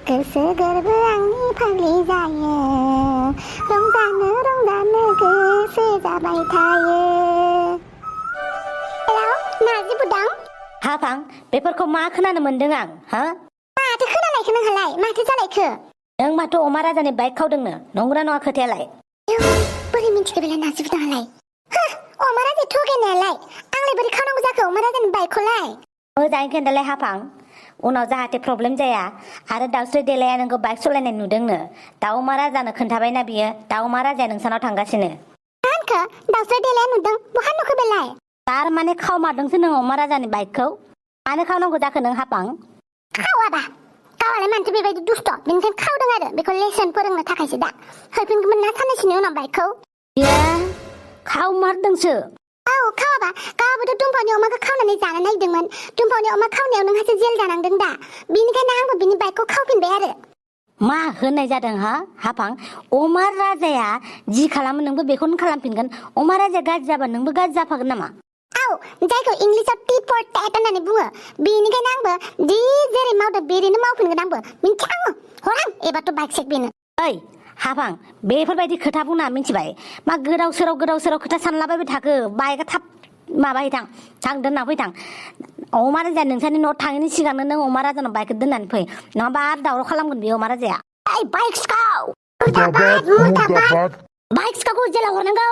गोसो गोरबो आंनि फाग्लि जायो रंजानो रंजानो गोसो जाबाय थायो। हेलौ नारजि बुदां हाफां बेफोरखौ मा खोनानो मोन्दों आं हा? माथो खोनालायखो नोंहालाय माथो जालायखो? नों माथो अमा राजानि बाइक खावदोंनो नंगौना नङा खोथायालाय? बोरै मिन्थिखो बेलाय नारजि बुदाङालाय? अमा राजा थगायनायालाय आंलाय बोरै खावनांगौ जाखो अमा राजानि बाइकखौलाय? मोजाङै खोन्थालाय हाफां उनाव जाहाथे प्रब्लेम जाया आरो दाउस्रि देलाया नोंखौ बाइक सालायनाय नुदोंनो दाउ अमा राजानो खोन्थाबायना बियो दाउ अमा राजाया नोंसानाव थांगासिनो। मा होनखो दाउस्रि देलाया नुदों बहा नुखो बेलाय? थारमाने खावमारदोंसो नों अमा राजानि बाइकखौ मानो खावनांगौ जाखो नों हाफां? खावाबा गावालाय मानोथो बेबायदि दुस्ट बेनिखायनो खावदों आरो बेखौ लेसन फोरोंनो थाखायसो दा हैफिनगौमोन ना साननैसोनि उनाव बाइकखौ। ए खावमारदोंसो? औ खावाबा गावाबोथ' दुम्फावनि अमाखौ खावनानै जानो नागिरदोंमोन दुम्फावनि अमा खावनायाव नोंहासो जेल जानांदों दा बेनिखायनो आंबो बिनि बाइकखौ खावफिनबाय आरो। मा होननाय जादों हा हाफां? अमा राजाया जि खालामो नोंबो बेखौनो खालामफिनगोन अमा राजाया गाज्रि जाबा नोंबो गाज्रि जाफागोन नामा? औ जायखौ इंलिसाव टिट फर टेट होननानै बुङो बेनिखायनो आंबो दि जेरै मावदों बेरैनो मावफिनगोन आंबो मिन्थिया हरां एबारथ' बाइक सेक बेनो। ओइ हाफां बेफोरबायदि खोथा बुंना मिन्थिबाय मा गोदाव सोराव खोथा सानलाबायबाय थाखो बाइकआ थाब माबाहैथां थां दोनना फैथां अमा राजाया नोंसानि न'आव थाङैनि सिगांनो नों अमा राजानाव बाइकखौ दोननानै फै नङाबा आरो दावराव खालामगोन बेयो अमा राजाया। ओइ बाइक सिखाव बाइक सिखावखौ जेलाव हरनांगौ।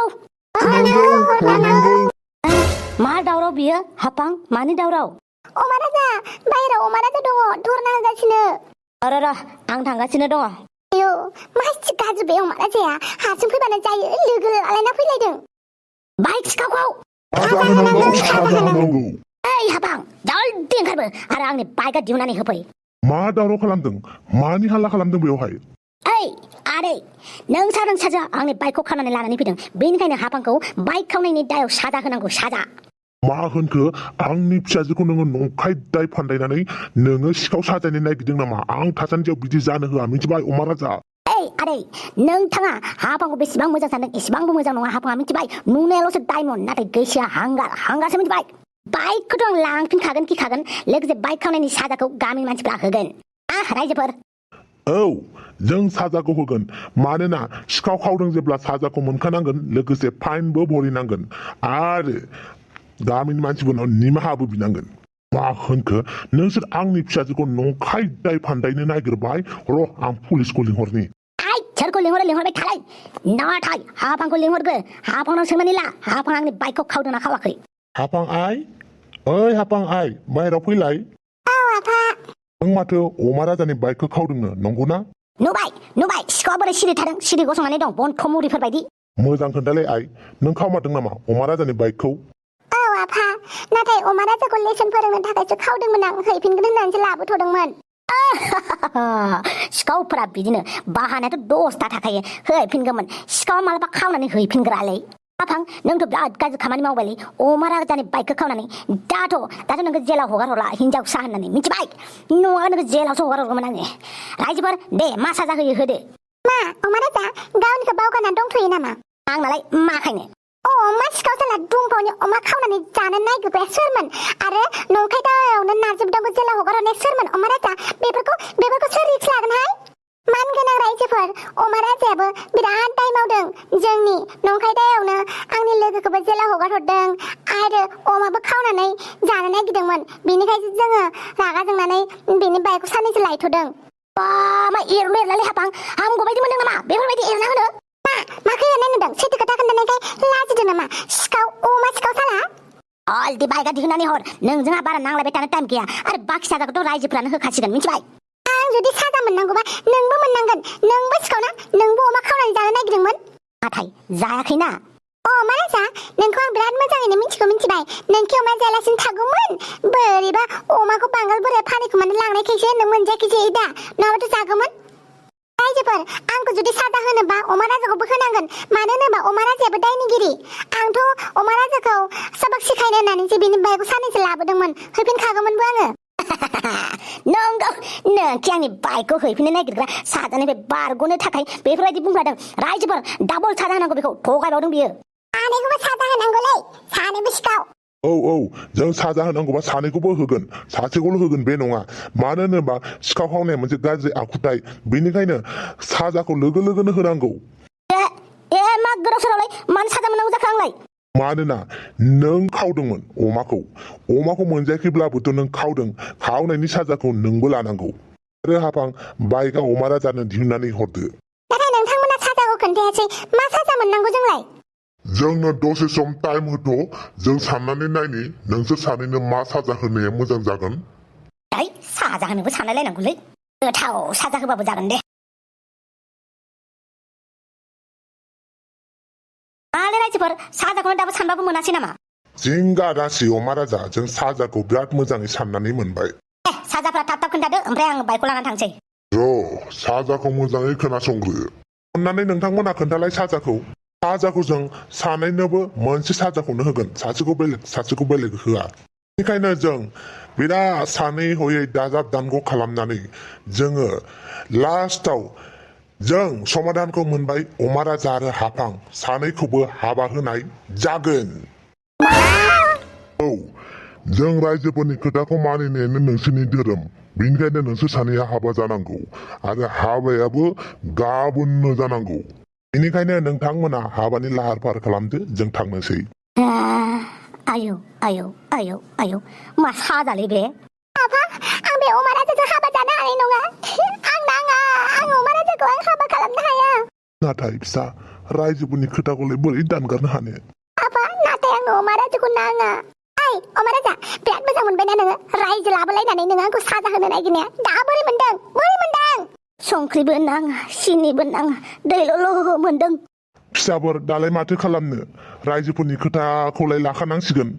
मा दावराव बियो हाफां मानि दावराव? अमा राजा बाहेराव अमा राजा दङ धरना होगासिनो। र' आं थांगासिनो दङ। आयौ मासि गाज्रि बे अमा राजाया हारसिं फैबानो जायो लोगो लालायना फैलायदों। बाइक सिखावखौ साजा होनांगौ। ओइ हाफां जल्दि ओंखारबो आरो आंनि बाइकआ दिहुननानै होफै। मा दावराव खालामदों मानि हाल्ला खालामदों बेवहाय? ओइ आदै नोंसाजों आंनि बाइकखौ खानानै लानानै फैदों बेनिखायनो हाफांखौ बाइक खावनायनि दायाव साजा होनांगौ साजा। मा होनखो आंनि फिसाजोखौ नोङो नंखाय दाय फान्दायनानै नोङो सिखाव साजायनो नागिरदों नामा? आं थासान्दियाव बिदि जानो होआ मिथिबाय अमा राजा। ओइ आदै नोंथाङा हाफांखौ बेसेबां मोजां सानदों एसेबांबो मोजां नङा हाफाङा मिथिबाय नुनायाल'सो डायमन्ड नाथाय गोसोआ हांगारसो मिथिबाय। बाइकखौथ' आं लांफिनखागोन खिखागोन लोगोसे बाइक खावनायनि साजाखौ गामिनि मानसिफ्रा होगोन रायजोफोर। औ जों साजाखौ होगोन मानोना सिखाव खावदों जेब्ला साजाखौ मोनखानांगोन लोगोसे फाइनबो भरिनांगोन आरो गामिनि मानसिफोरनाव निमाहाबो बिनांगोन। मा होनखो नोंसोर आंनि फिसाजोखौ नंखाय दाय फान्दायनो नागिरबाय र' आं पुलिसखौ लिंहरनि। सोरखौ लिंहरबाय थालाय नाथाय हाफांखौ लिंहरगो हाफांनाव सोंनानै ला हाफां आंनि बाइकखौ खावदोंना खावाखै? हाफां आइ ओइ हाफां आइ बाहेराव फैलाय। औ आफा। नों माथो अमा राजानि बाइकखौ खावदोंनो नंगौना? नुबाय सिखावा बोरै सिरि थादों सिरि गसंनानै दं बन खमुरिफोर बायदि। मोजां खोन्थालाय आइ नों खावमारदों नामा अमा राजानि बाइकखौ? औ आफा नाथाय अमा राजाखौ लेसन फोरोंनो थाखायसो खावदोंमोन आं हैफिनगोन होननानैसो लाबोथ'दोंमोन। सिखावफोरा बिदिनो बाहानायाथ' 10ता थाखायो हैफिनगौमोन सिखावा मालाबा खावनानै हैफिनग्रालै। हाफां नोंथ' बिराद गाज्रि खामानि मावबायलै अमा राजानि बाइकखौ खावनानै दाथ' नोंखौ जेलाव हगार हरला हिनजावसा होननानै मिथिबाय नङाबा नोंखौ जेलावसो हगार हरगौमोन आङो। रायजोफोर दे मा साजा होयो होदो। मा अमा राजा गावनिखौ बावगारना दंथ'यो नामा? आंनालाय माखायनो? मा सिखाव साला दुम्फावनि अमा खावनानै जानो नागिरग्राया सोरमोन आरो नंखाय दायावनो नारजि बुदांखौ जेलाव हगार हरनाया सोरमोन अमा राजा बेफोरखौ सोर रिक्स लागोनहाय? मानगोनां रायजोफोर अमा राजायाबो बिराद दाय मावदों जोंनि नंखाय दायावनो आंनि लोगोखौबो जेलाव हगार हरदों आरो अमाबो खावनानै जानो नागिरदोंमोन बेनिखायनो जोङो रागा जोंनानै बेनि बाइकखौ साननैसो लायथ'दों। मा एरनो एरनानै हाफां हामगौ बायदि मोनदों नामा बेफोरबायदि एरना होनो? माखौ एरनाय नुदों सैथो खोथा खोन्थानायखाय लाजिदों नामा सिखाव अमा सिखाव साला? अलदि बाइकआ दिहुननानै हर नोंजोंहा बारा नांलायबाय थानो टाइम गैया आरो बाखि साजाखौथ' रायजोफ्रानो होखासिगोन मिथिबाय? आं जुदि साजा मोननांगौबा नोंबो मोननांगोन नोंबो सिखावना नोंबो अमा खावनानै जानो नागिरदोंमोन। नाथाय जायाखैना। अमा राजा नोंखौ आं बिराद मोजाङैनो मिथिबाय नोंखि अमा जायालासिनो थागौमोन बोरैबा अमाखौ बांगाल बोराया फानिखुमानो लांनायखायसो नों मोनजायाखैसै दा नङाबाथ' जागौमोन। रायजोफोर आंखौ जुदि साजा होनोबा अमा राजाखौबो होनांगोन मानो होनोबा अमा राजायाबो दायनिगिरि। आंथ' अमा राजाखौ सबक सिखायनो होननानैसो बिनि बाइकखौ साननैसो लाबोदोंमोन हैफिनखागौमोनबो आङो। नंगौ नोंखि आंनि बाइकखौ हैफिननो नागिरग्रा साजानिफ्राय बारग'नो थाखाय बेफोरबायदि बुंफ्लादों रायजोफोर डाबल साजा होनांगौ बेखौ थगायबावदों बियो। सानैखौबो साजा होनांगौलै सानैबो सिखाव। औ जों साजा होनांगौबा सानैखौबो होगोन सासेखौल' होगोन बे नङा मानो होनोबा सिखाव खावनाया मोनसे गाज्रि आखुथाय बेनिखायनो साजाखौ लोगो लोगोनो होनांगौ ए मा गोदाव सोरावलाय मानो साजा मोननांगौ जाखो आंलाय मानोना नों खावदोंमोन अमाखौ मोनजायाखैब्लाबोथ' नों खावदों खावनायनि साजाखौ नोंबो लानांगौ आरो हाफां बाइकआ अमा राजानो दिहुननानै हरदो नाथाय नोंथांमोना साजाखौ खोन्थायासै मा साजा मोननांगौ जोंलाय जोंनो दसे सम टाइम होथ' जों साननानै नायनि नोंसोर सानैनो मा साजा होनाया मोजां जागोन साजा होनोबो सानलायलायनांगौलै गोथाव साजा होबाबो जागोन दे मालाय रायजोफोर साजाखौनो दाबो सानबाबो मोनासै नामा जिंगा दासि अमा राजा जों साजाखौ बिराद मोजाङै साननानै मोनबाय साजाफ्रा थाब खोन्थादो ओमफ्राय आं बाइकखौ लानानै थांसै साजाखौ मोजाङै खोनासंग्रो अननानै नोंथांमोना खोन्थालाय साजाखौ जों सानैनोबो मोनसे साजाखौनो होगोन सासेखौ बेलेग होआ बेनिखायनो जों बिराद सानै हयै दाजाब दानग' खालामनानै जोङो लास्टाव जों समाधानखौ मोनबाय अमा राजा आरो हाफां सानैखौबो हाबा होनाय जागोन जों रायजोफोरनि खोथाखौ मानिनायानो नोंसोरनि धोरोम बेनिखायनो नोंसोर सानैया हाबा जानांगौ आरो हाबायाबो गाबोननो जानांगौ बेनिखायनो नोंथांमोना हाबानि लाहार फाहार खालामदो जों थांनोसै आयौ मा साजालै बे आफा आं बे अमा राजाजों हाबा जानो हानाय नङा आं नाङा आं अमा राजाखौ आं हाबा खालामनो हाया नाथाय फिसा रायजोफोरनि खोथाखौलाय बोरै दानगारनो हानो आफा नाथाय आंनो अमा राजाखौ नाङा अमा राजा बिराद मोजां मोनबायना नोङो रायजो लाबोलायनानै नोङो आंखौ साजा होनो नागिरनाया दा बोरै मोनदों संख्रिबो नाङा सिनिबो नाङा दैल' मोनदों फिसाफोर दालाय माथो खालामनो रायजोफोरनि खोथाखौलाय लाखानांसिगोन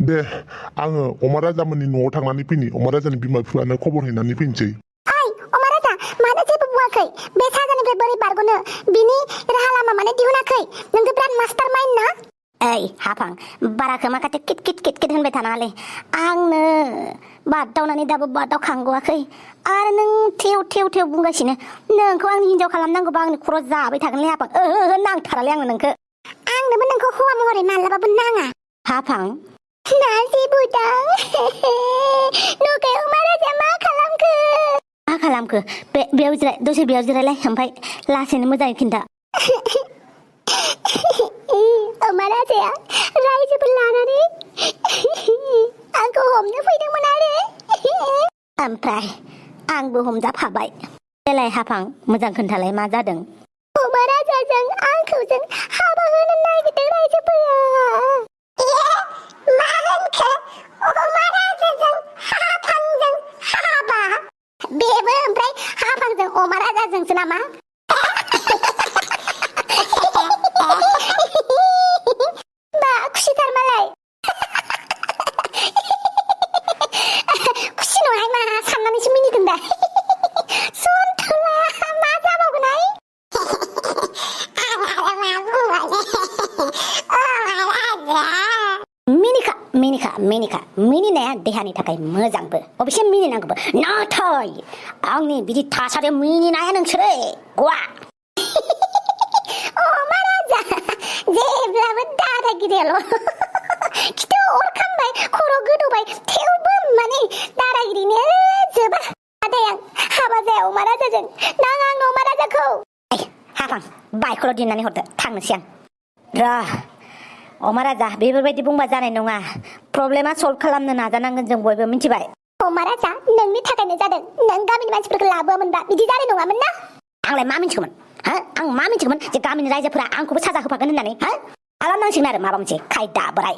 दे आङो अमा राजामोननि न'आव थांनानै फैनि अमा राजानि बिमा बिफानो खबर हैनानै फैनोसै अमा राजा मानो जेबो बुङाखै बे साजानिफ्राय बोरै बारग'नो बिनि राहा लामा माने दिहुनाखै नोंथ' बिराद मास्टार माइन्ड ना हाफां बारा खोमा खाथि किट किट होनबाय थानाङालै आंनो बादावनानै दाबो बादाव खांगवाखै आरो नों थेव बुंगासिनो नोंखौ आंनि हिनजाव खालामनांगौबा आंनि खर' जाबाय थागोनलै हाफां नांथारालै आंनो नोंखौ आंनोबो नोंखौ हौवा महरै मालाबाबो नाङा हाफां नासि बुदां नुखाय अमा राजा मा खालामखो बेयाव जिराय दसे बेयाव जिरायलाय ओमफ्राय लासैनो मोजाङै खिन्था अमा राजाया रायजोफोर लानानै आंखौ हमनो फैदोंमोन आरो ओमफ्राय आंबो हमजाफाबाय देलाय हाफां मोजां खोन्थालाय मा जादों अमा राजाजों आंखौजों हाबा होनो नागिरदों रायजोफोरा मा होनखो अमा राजाजों हाफांजों हाबा बेबो ओमफ्राय हाफांजों अमा राजाजोंसो नामा बा खुसिथार मालाय खुसि नङाहाय मा साननानैसो मिनिदों दा सन्थला मा जाबावगोनहाय मिनिखा मिनिनाया देहानि थाखाय मोजांबो अबेसे मिनिनांगौबो नाथाय आंनि बिदि थासारियाव मिनिनाया नोंसोरो गवा अमा राजा जेब्लाबो दादागिरियाल' खिथु अर खामबाय खर' गोदौबाय थेवबो माने दादागिरिनो जोबा नाथाय आं हाबा जाया अमा राजाजों नाङा आंनो अमा राजाखौ हाफां बाइकखौल' दिन्नानै हरदो थांनोसै आं अमा राजा बेफोरबायदि बुंबा जानाय नङा प्रब्लेमा सल्भ खालामनो नाजानांगोन जों बयबो मिथिबाय अमा राजा नोंनि थाखायनो जादों नों गामिनि मानसिफोरखौ लाबोआमोनबा बिदि जानाय नङामोन ना आंलाय मा मिथिगौमोन आं मा मिथिगौमोन जे गामिनि रायजोफोरा आंखौबो साजा होफागोन होननानै खालामनांसिगोन आरो माबा मोनसे खायदा बोराय